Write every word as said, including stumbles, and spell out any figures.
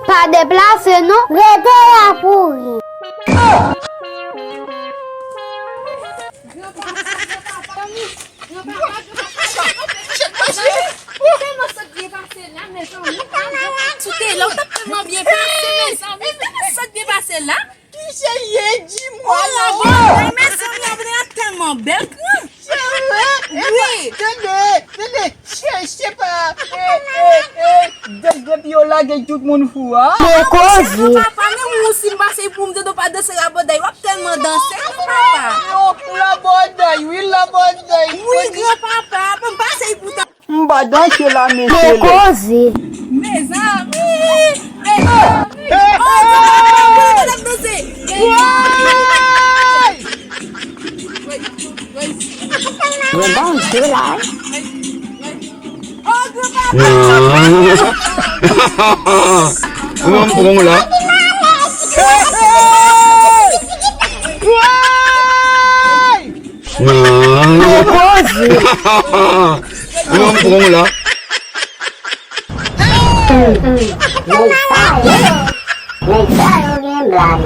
Pa deplase non, rete la pou ri. Tèlman sa k byen pase la, mezanmi. Sou tele, ou t ap tèlman byen pase, mezanmi. Tèlman sa k byen pase la. Ki se ye di mwen non? Mezanmi, Abner tèlman bèl, gran. Wi. Tande, tande, se, se pa, e, e, e, de, depi yo lage tout moun fou a. Se koze. Papa, men ou si m pase pou m tande w pa danse rabòday, w ap tèlman danse, gran papa. Yo, rabòday, wi, rabòday. Wi, gran papa, m pase pou tande. M pa danse la, mesye. Se koze. Mezanmi, mezanmi. Oh, gran papa, mwen pa t ap danse. Mwen danse la. Mwen pran la. Mwen pran la. Nèg sa yo, nèg sa yo gen blag.